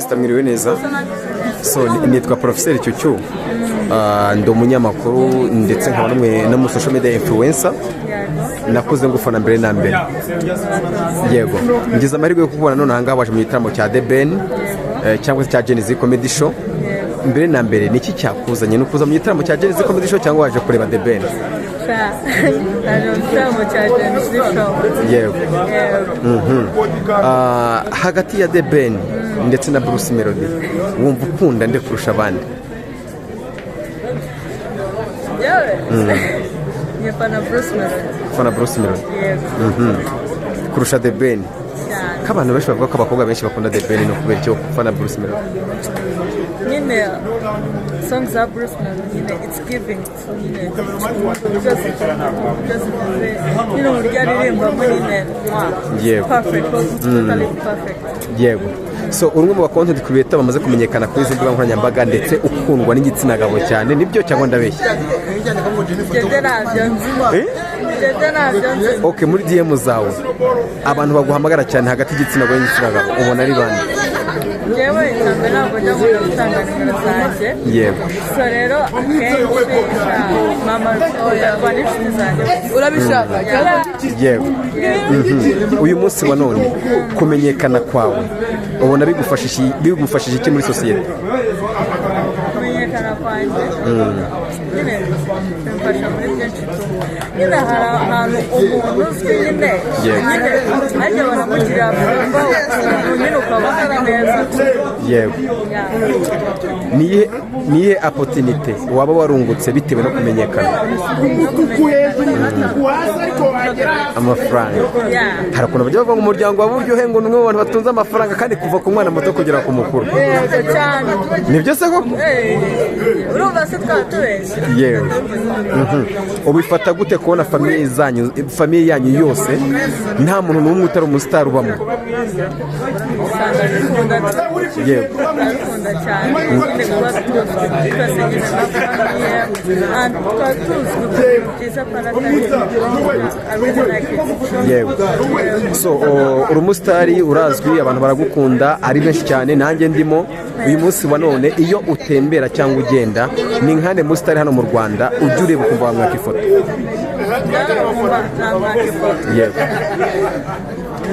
Sister, mwiriwe neza. So nitwa Professeur Cyucyu. Ndi umunyamakuru ndetse nkaba n'umwe no mu social media influencer. Nakuze ngufana mbere na mbere. Yego, ngize amahirwe yo kukubona none ahangaha waje mu gitaramo cya The Ben, cyangwa se cya Gen Z Comedy Show. Mbere na mbere, niki cyakuzanye? Ni ukuza mu gitaramo cya Gen Z Comedy Show cyangwa waje kureba The Ben? Naje mu gitaramo cya Gen Z Show. Yego. Hagati ya The Ben ndetse na Bruce Melody, wumva ukunda nde kurusha abandi? Yewe, nyifana Bruce Melody. Ufana Bruce Melody? Yego. Kurusha The Ben? Cyane. Ko abantu benshi bavuga ko abakobwa benshi bakunda The Ben, no kubera icyo ufana Bruce Melody? Nyine song za Bruce Melody nyine it's giving to nyine byose byose, nyine uburyo aririmbamo nyine mwa perfect, totally perfect. Yego. So uri umwe mu ba content creator bamaze kumenyekana kuri izi mbuga nkoranyambaga, ndetse ukundwa n'igitsina gabo cyane. Nibyo cyangwa ndabeshya? Ibyo byo ntabyo nzi. Eh? Ibyo byo ntabyo nzi. Ok, muri DM zawe abantu baguhamagara cyane hagati y'igitsina gore n'igitsina gabo ubona ari bande? Njyewe ntabwo njya nkunda gutanga nimero zanjye. So rero akenshi mama ugarwa n'inshuti zanjye. Urabishaka cyangwa? Yego. Uyu munsi wa none kumenyekana kwawe ubona bigufashije iki muri sosiyete? Kumenyekana kwanjye nyine bimfasha muri byinshi tu. Nyine hari ahantu umuntu uzwi nyine nyine ariko baramugirira vuba ukuntu nyine ukaba ari neza. Niyihe opportunité waba warungutse bitewe no kumenyekana? Amafaranga? Hari ukuntu bajya bavuga ngo umuryango wa Buryohe ngo ni umwe mu bantu batunze amafaranga, kandi kuva ku mwana muto kugera ku mukuru. Yego cyane. Nibyo se koko? Eh, urumva se twaba tubeshya? Yewe. Ubifata gute kubona famille zanyu, famille yanyu yose nta muntu n'umwe utari umusitari ubamo? Usanga bikunda. Ndabikunda cyane nyine kuba tuzwi twese nyine nka famille and tukaba tuzwi ku bintu byiza, pana atari. I really like it. Yewe. So uri umusitari, urazwi, abantu baragukunda ari benshi cyane, nanjye ndimo. Uyu munsi wa none iyo utembera cyangwa ugenda, ni nkande musitari hano mu Rwanda ujya ureba ukumva wamwaka ifoto? Kumva namwaka ifoto? Yego.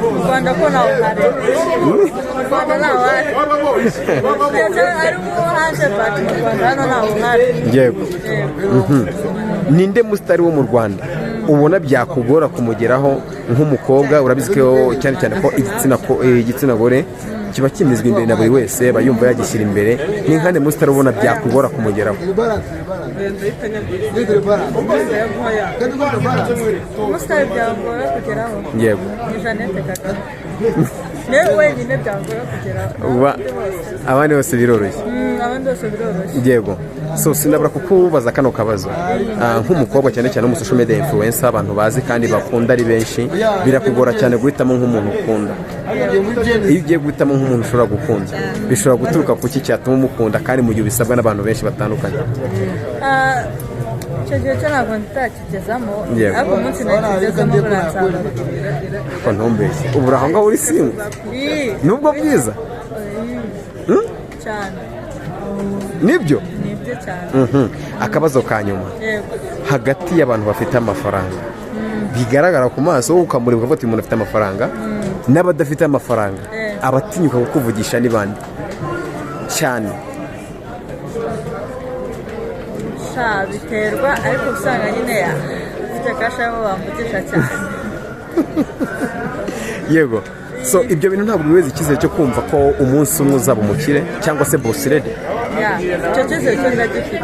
Mu Rwanda ko ntawe uhari, mu Rwanda ntawe uhari, ndetse ari uwo hanze, but mu Rwanda hano ntawe uhari. Yego. Yego. Ninde musitari wo mu Rwanda ubona byakugora kumugeraho nk'umukobwa? Urabizi ko cyane cyane ko igitsina gore kiba kimizwa imbere na buri wese, aba yumva yagishyira imbere. Ni nkande musitari ubona byakugora kumugeraho? Umusitari byagora kugeraho? Yego. Ni Jeannette Kagame, niwe wenyine byagora kugeraho. Abandi bose biroroshye? Abandi bose biroroshye. Yego. So sinabura kukubaza kano kabazo. Nk'umukobwa, cyane cyane mu social media influencer, abantu bazi kandi bakunda ari benshi, birakugora cyane guhitamo nk'umuntu ukunda. Iyo ugiye guhitamo nk'umuntu ushobora gukunda, bishobora guturuka ku ki cyatuma umukunda, kandi mu gihe ubisabwa n'abantu benshi batandukanye? Icyo gihe cyo ntabwo ntakigezamo. Ariko umunsi nakigezamo buransanga. Ko ntumbeshye, ubu uri aho ngaho uri single? Ii. Nubwo bwiza? Cyane. Nibyo? Nibyo cyane. Akabazo ka nyuma. Yego. Hagati y'abantu bafite amafaranga bigaragara ku maso, wowe ukamureba ukavuga ati umuntu afite amafaranga, n'abadafite amafaranga, abatinyuka kukuvugisha ni bande cyane? Sha, biterwa, ariko usanga nyine ufite cash abo bamvugisha cyane. Yego. So ibyo bintu ntabwo biweza icyizere cyo kumva ko umunsi umwe uzaba umukire cyangwa se boss lady? Yeah, icyo cyizere cyo ndagifite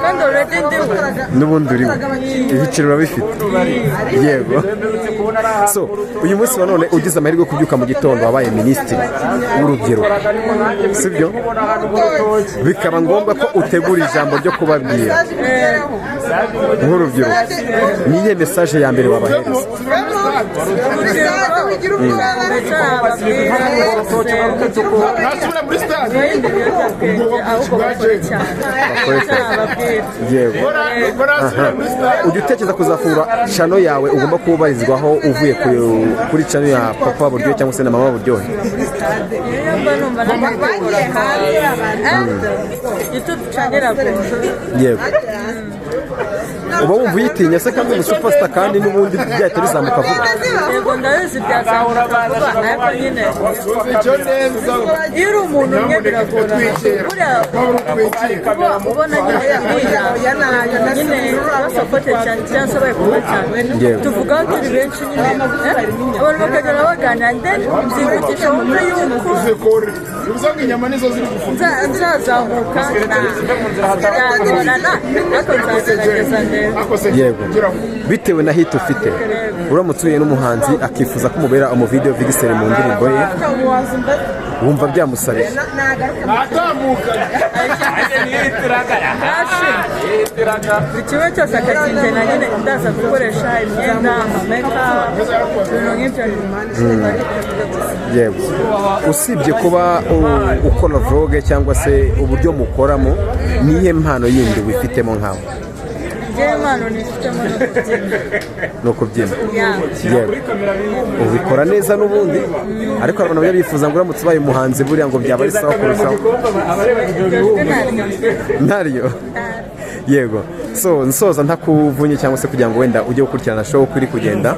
kandi already ndiwe. N'ubundi uriwe, ibiciro urabifite. Yego. So uyu munsi wa none ugize amahirwe yo kubyuka mu gitondo wabaye minisitiri w'urubyiruko, sibyo? Bikaba ngombwa ko utegura ijambo ryo kubabwira nk'urubyiruko, niyihe message ya mbere wabahereza? Urubyiruko, icyo nababwira rwose, ibindi biyobyabwenge, ahubwo bakore cyane. Icyo nababwira. Yego. Ujya utekereza kuzafungura channel yawe ugomba kuba ubarizwaho uvuye kuri channel ya Papa Buryohe cyangwa se na Mama Buryohe? Iyo mba numva nabikora, and YouTube channel iragoye. Yego, uba wumva uyitinya se kandi umusuperstar, kandi n'ubundi byahita bizamuka vuba? Yego, ndabizi, byazamuka vuba, ariko nyine iyo uri umuntu umwe biragorana. Buriya kuba ubona nyine iriya nyine basapote cyane cyangwa se bayikunda cyane, tuvuga turi benshi nyine, abantu bakagenda baganira, then byihutisha wumve yuko nzazamuka. Byagorana, ariko nzagerageza ndebe. Yego, bitewe na hit ufite, uramutse uhuye n'umuhanzi akifuza ko umubera umuvideo vixen mu ndirimbo ye, wumva byamusabye? Hashi buri kimwe cyose akakigena nyine, ndaza gukoresha imyenda, amameka, ibintu nk'ibyo. Yego, usibye kuba ukora vlog cyangwa se uburyo mukoramo, niyihe mpano yindi wifitemo nkawe? Njyewe impano nifitemo no kubyina. Ni ukubyina? Yeah. Yego, ubikora neza n'ubundi, ariko abantu bajya bifuza ngo uramutse ubaye umuhanzi buriya ngo byaba ari sawa kurushaho. Iryo jwi ntaryo. Ntaryo. Yego, so nsoza ntakuvunye cyangwa se kugira ngo wenda ujye gukurikirana show uko iri kugenda,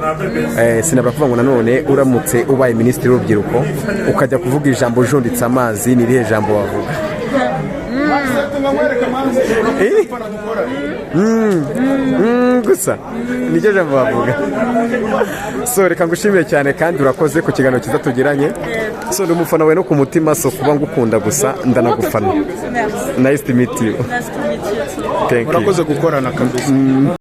sinabura kuvuga ngo nanone uramutse ubaye minisitiri w'urubyiruko ukajya kuvuga ijambo ujunditse amazi, ni irihe jambo wavuga? Eh? Gusa nicyo jambo wavuga. So reka ngushimire cyane kandi urakoze ku kiganiro cyiza tugiranye. So ndi umufana wawe no ku mutima, so kuba ngukunda gusa ndanagufana. Merci. Nice to meet you. Nice to meet you too. Thank you. Murakoze gukorana kabisa.